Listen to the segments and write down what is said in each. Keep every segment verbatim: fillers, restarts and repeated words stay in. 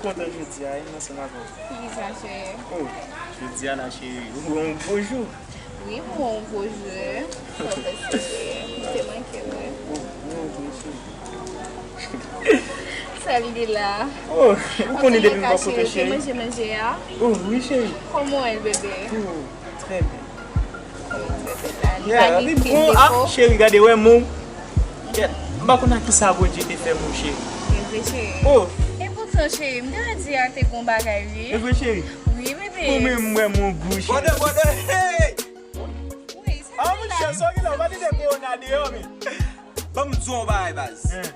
Kontan jodi a, wi, m ansanm avè w. Poukisa, cheri? Oh, jodi a la, cheri, ou wè yon gwo jou. Wi, m wè yon gwo jou. Sa w fè, cheri? M te manke w, wi. Oh, ou wè yon gwo, cheri. Sa l ye la? Oh, ou konnen depi m pa kote, cheri. Ou te manje manje a? Oh, wi, cheri. Kòman w ye, bebe? Oh, trè byen. Yeah, li bon. Ah, cheri, gade, wè, mon. Yeah. M pa konn ak kisa Bondye te fè m, cheri. E vre, cheri. Oh. E poutan, cheri, m te di a te gon bagay, wi. E vre, cheri. Wi, bebe. Ou menm, m wè, mon gou, cheri. Brother, brother, hey! Wi, se... Ah, monchè, sa w gen la, w pa tande kowona deyò, men. Ban m di w yon bagay, baz. Hein.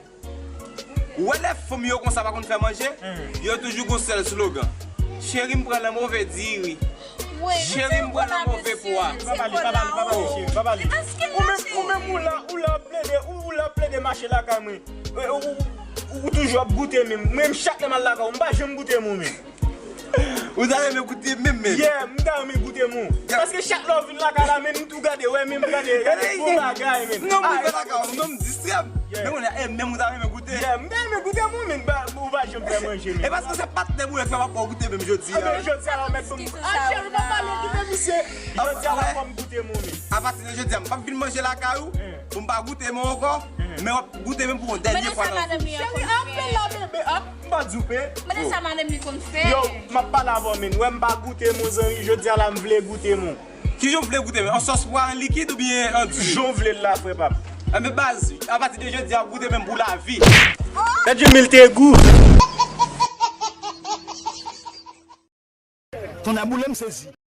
Ou wè lè fanm yo konsa pa konn fè manje, yo toujou gon sèl slogan. Cheri m pran nan move diri. Cheri m pran nan move pwa. Pa pale, pa pale, pa pale, cheri, pa pale. Ou menm, ou menm, ou la, ou la ap plede, ou, ou la ap plede mache lakay mwen. Ou, ou, ou, ou toujou ap goute menm. Mwen menm chak lè m al lakay ou, m pa janm goute mwen menm. Ou ta renmen goute menm, men? Yeah, m ta renmen goute mwen. Paske chak lè w vin lakay la, men m tou gade, wè, men m gade, gade bon bagay, men. Non, mwen pa lakay ou, non, m distrè m. Men kounye a, e menm ou ta renmen goute? Yeah, m ta renmen goute mwen, men ou pa janm fè manje, men. E paske se patnè m ou ye k fè m ap fè w goute menm jodi a. Jodi a la, ou mèt ban m. Ah, cheri, pa pale, kite misye. Jodi a, w ap fè m goute mwen, men. Apati de jodi a, m p ap vin manje lakay ou, pou m pa goute mwen ankò, men w ap goute menm pou yon dènye fwa nan vi w. Cheri, apèl la, bebe, ah. M pa di w pe. Mande sa madanm li konn fè. Yo, m ap pale avè w, men. Wè, m pa goute mon zanmi, jodi a la, m vle goute mon. Kijan w vle goute men? An sòs pwa, an likid oubyen an di? Jan w vle l la, frè pap. Enben baz, apati de jodi a, w ap goute men pou lavi. Gad jan men l te gou. Tonnè boule m sezi.